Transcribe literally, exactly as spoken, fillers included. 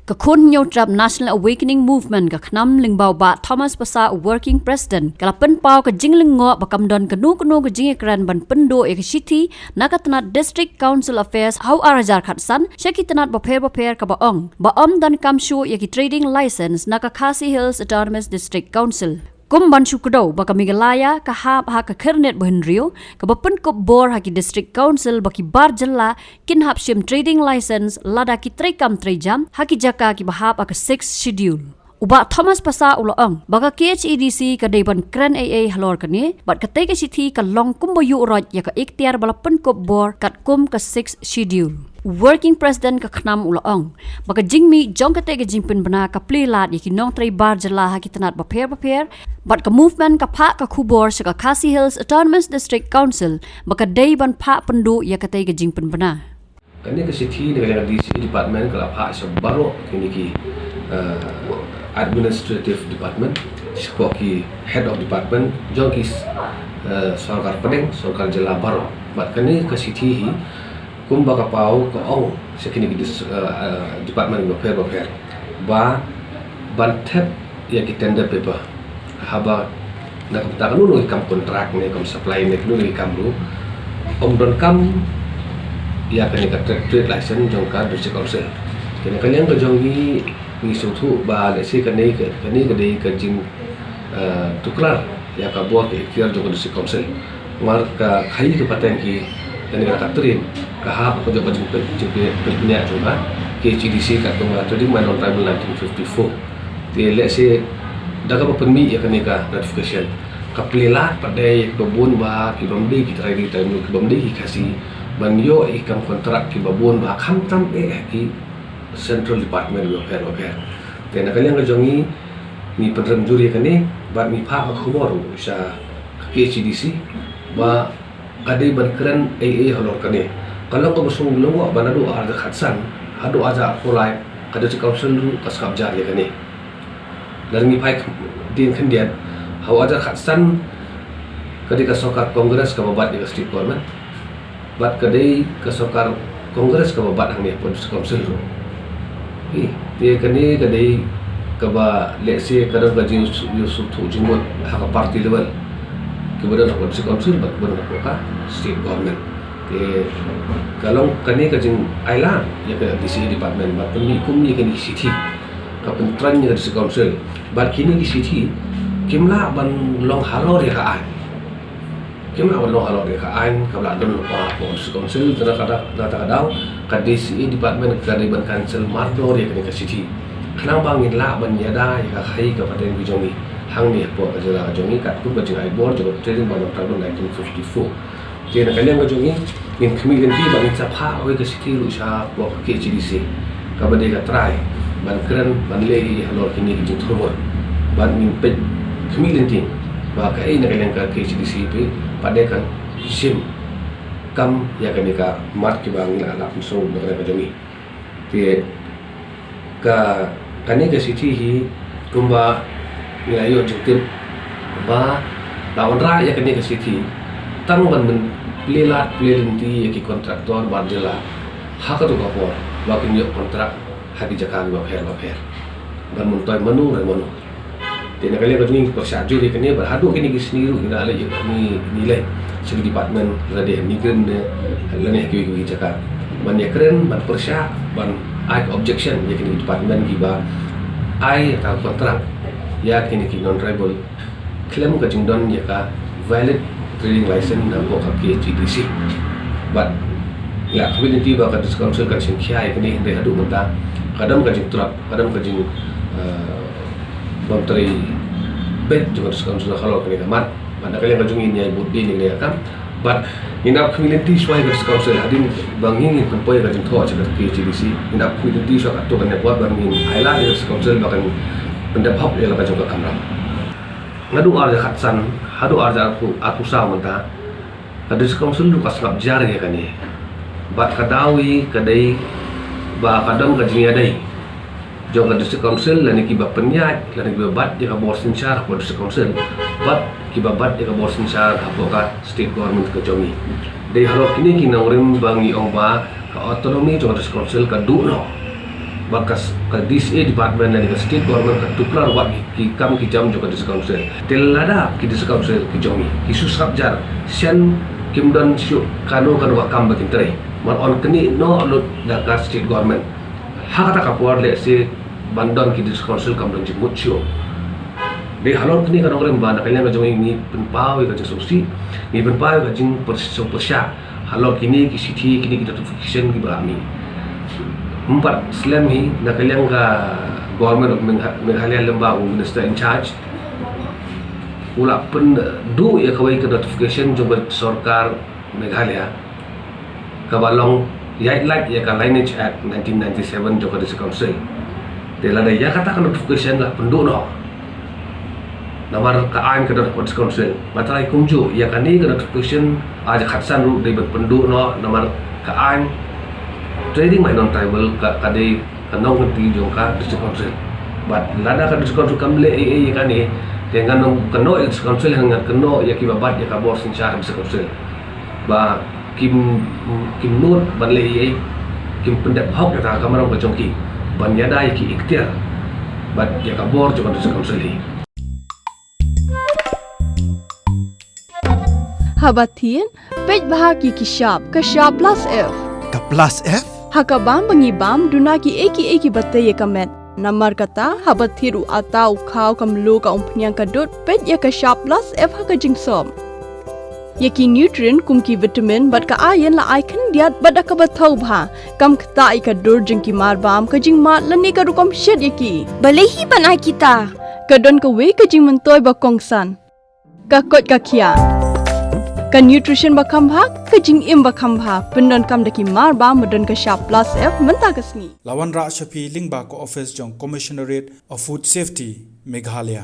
Ka Khun Hynñiewtrep National Awakening Movement ka KHNAM lyngba u Bah Thomas Passah, u Working President, ka la pynpaw ka jinglyngngoh ba kam don kano kano ka jingïakren ban pynduh ïa ka shithi na ka tnat District Council Affairs ha u ar hajar khatsan sha ki tnat bapher bapher, kaba ong ba ym donkam shuh ïa ki trading license na ka Khasi Hills Autonomous District Council. Kum ban shu kdew ba ka Meghalaya ka hap ha ka khyrnit ba hynriew kaba pynkup bor ha ki District Council ba ki bar jylla kin hap shim trading license lada ki treikam treijam ha ki jaka kiba hap ha ka Sixth Schedule. U Bah Thomas Passah u la ong ba ka KHADC ka dei ban kren ei ei halor kane, bad katei ka shithi ka long kumba ïuh roit ïa ka iktiar ba la pynkup bor katkum ka Sixth Schedule. U Working President ka KHNAM u la ong ba ka jingmih jong katei ka jingpynbna ka plie lad ïa ki nongtrei bar jylla ha ki tnat bapher bapher, bad ka movement ka phah ka khubor sha ka Khasi Hills Autonomous District Council ba ka dei ban phah pynduh ïa katei ka jingpynbna. Kane ka shithi na ka liang ka DC department ka la phah sha baroh kine ki, eh, administrative department, shapoh ki head of department jong ki, eh, sorkar pdeng, sorkar jylla baroh. Bad kane ka shithi hi kumba ka paw ka ong sha kine ki dis-, eh, eh, department bapher bapher ba ban thep ïa ki tender paper, haba na ka bynta kano kano ki kam kontrak ne kam supply ne kano kano ki kam ruh, ym donkam ïa kane ka trade, trade license jong ka District Council. Te na ka liang ka jong ngi, ngi sngewthuh ba lehse kane ka, kane ka dei ka jing, eh, tuklar ïa ka bor ka iktiar jong ka District Council. Namar ka khaïi ka pateng hi lane ka, ka tren ka hap ha ka jong ka jingpyn-, jingpyn-, pynïaid jong ka KHADC katkum ka Trading by Non-Tribal nineteen fifty-four. Te lehse da kaba pynmih ïa kane ka notification ka plie lad pat de ïa kiba bun bah, ki bym dei ki trai ri trai muluk, ki bym dei ki Khasi, ban ïoh ïa ki kam kontrak kiba bun bah, khamtam eh ha ki central department bapher bapher. Te na ka liang ka jong ngi, ngi pynrem jur ïa kane bad ngi phah ka khubor sha ka KHADC ba ka dei ban kren ei ei halor kane. Ka long kaba sngewlyngngoh ba naduh ar hajar khatsan haduh ar hajar arphew lai ka District Council ruh ka sngap jar ïa kane. Lada ngi phai khyndiat, ha u ar hajar khatsan ka dei ka sorkar Congress kaba bat ïa ka state government, bad ka dei ka sorkar Congress kaba bat hangne hapoh District Council ruh. Te kane ka dei kaba lehse ka don ka jingïasngewthuh jingmut ha ka party level, kiba don hapoh District Council bad kiba don hapoh ka state government. Te ka long kane ka jingailad ïa ka DCA department bad pynmih kum ïa kane ka shithi ka pyntrei ïa ka District Council. Bad kine ki shithi kim lah ban long halor ïa ka aiñ. Kim lah ban long halor ïa ka aiñ kaba la don lypa hapoh District Council. Te na kata, na kata ka daw ka DCA department ka dei ban cancel mardor ïa kane ka shithi, khnang ba ngin lah ban ïada ïa ka khaïi ka pateng ka jong ngi hangne hapoh ka jylla ka jong ngi katkum ka jingai bor jong ka Trading by Non-Tribal nineteen fifty-four. Te na ka liang ka jong ngi, ngin khmih lynti ba ngin sa phah kawei ka shithi ruh shapoh ka KHADC kaba dei ka trai ban kren ban leh hi halor kine ki jingthurmut. Bad ngin peit khmih lynti ba kaei na ka liang ka KHADC pat de kan shim kam ïa kane ka mat kiba ngi la lah pynsngew na ka liang ka jong ngi. Te ka, kane ka shithi hi kumba ngi la ïoh jingtip ba la wanrah ïa kane ka shithi tang ban pynplie lad plie lynti ïa ki kontraktor bar jylla ha kato ka por ba kin ïoh kontrak ha ki jaka kiba pher bapher, ban myntoi mano re mano. Te na ka liang ka jong ngi ngi pyrshah jur ïa kane bad haduh kine ki sngi ruh ngi la leit, ngi, ngi leit sha ki department lane ha NEIGRIHMS ne lane ha kiwei kiwei ki jaka ban ïakren, ban pyrshah, ban ai ka objection ïa kine ki department kiba ai ka kontrak ïa kine ki non-tribal khlem ka jingdon ïa ka valid trading license napoh ka KHADC. Bad ngi la khmih lynti ba ka District Council kan shim khia ïa kane, hynrei haduh mynta ka don ka jingtrot, ka don ka jing, eh, bym trei beit jong ka District Council halor kane ka mat. Bad na ka liang ka jong ngi ngi ïai bud dien ïa kane ka kam. Bad ngin ap khmih lynti shuwa ïa ka District Council hadien ba ngi ngin pynpoi ïa ka jingthoh sha ka KHADC. Ngin ap khmih lynti shuwa katto katne por bad ngin ailad ïa ka District Council ba kan pyndep hok ïa la ka jong ka kamram. Naduh ar hajar khatsan haduh ar hajar arphew, arphew saw mynta ka District Council ruh ka sngap jar ïa kane. Bad ka daw hi ka dei ba ka don ka jingïadei jong ka District Council lane kiba pynïaid lane kiba bat ïa ka bor synshar hapoh District Council bad kiba bat ïa ka bor synshar hapoh ka State Government ka jong ngi. Dei halor kine ki nongrim ba ngi ong ba ka autonomy jong ka District Council ka duh noh. Ba ka, ka D C A department lane ka state government ka tuklar wat ki kam ki jam jong ka district council. Te lada ki district council ki jong ngi ki shu sngap jar, shen kim don shuh kano kano ka kam ba kin trei. Mar yn knieh noh lut da ka state government. Ha kata ka por lehse ban don ki district council kam don jingmut shuh. Dei halor kane ka nongrim ba na ka liang ka jong ngi ngi pynpaw ïa ka jingsngewsih, ngi pynpaw ïa ka jingpyrshah halor kine ki shithi, kine ki notification kiba la mih. Ym pat slem hi, na ka liang ka Government of Megha-, Meghalaya lyngba u Minister in charge u la pynduh ïa kawei ka notification jong ka sorkar Meghalaya kaba long ïaid lait ïa ka Lineage Act nineteen ninety-seven jong ka District Council. Te lada ïa kata ka notification la pynduh noh namar ka aiñ ka don ha District Council, ba trai kumjuh ïa kane ka notification, ah, ïa ka khatsan ruh dei ban pynduh noh namar ka aiñ trading by non-tribal ka, ka dei ka nongkynti jong ka District Council. Bad lada ka District Council kam leh ei ei ïa kane, te ngan ym kynnoh ïa ka District Council, ngan kynnoh ïa kiba bat ïa ka bor synshar District Council. Ba kim, kim nud ban leh ei ei, kim pyndep hok ïa ka kamram ka jong ki ban ïada ïa ki ikhtiar bad ïa ka bor jong ka District Council hi. Haba thied, peit bha ki ki shap, ka shap plus F. Ka plus F? Ha ka bam ba ngi bam, duna kiei kiei kiba tei ïa ka met. Namar kata, haba thied u atta, u khaw, ka mluh, ka umphniang, ka dud, peit ïa ka shap plus F ha ka jingsop. Ïa ki nutrient kum ki vitamin bad ka iron la ai khyndiat bad da kaba thaw bha. Kam ktah ïa ka dur jong ki marbam, ka jingmad lane ka rukom shet ïa ki. Balei hi ban ai kita? Ka don kawei ka jingmyntoi ba kongsan. Ka koit ka khiah. Ka nutrition ba kham bha, ka jingim ba kham bha. Pyndonkam da ki marbam ba don ka shap plus F mynta ka sngi. La wanrah sha phi lyngba ka office jong Commissionerate of Food Safety, Meghalaya.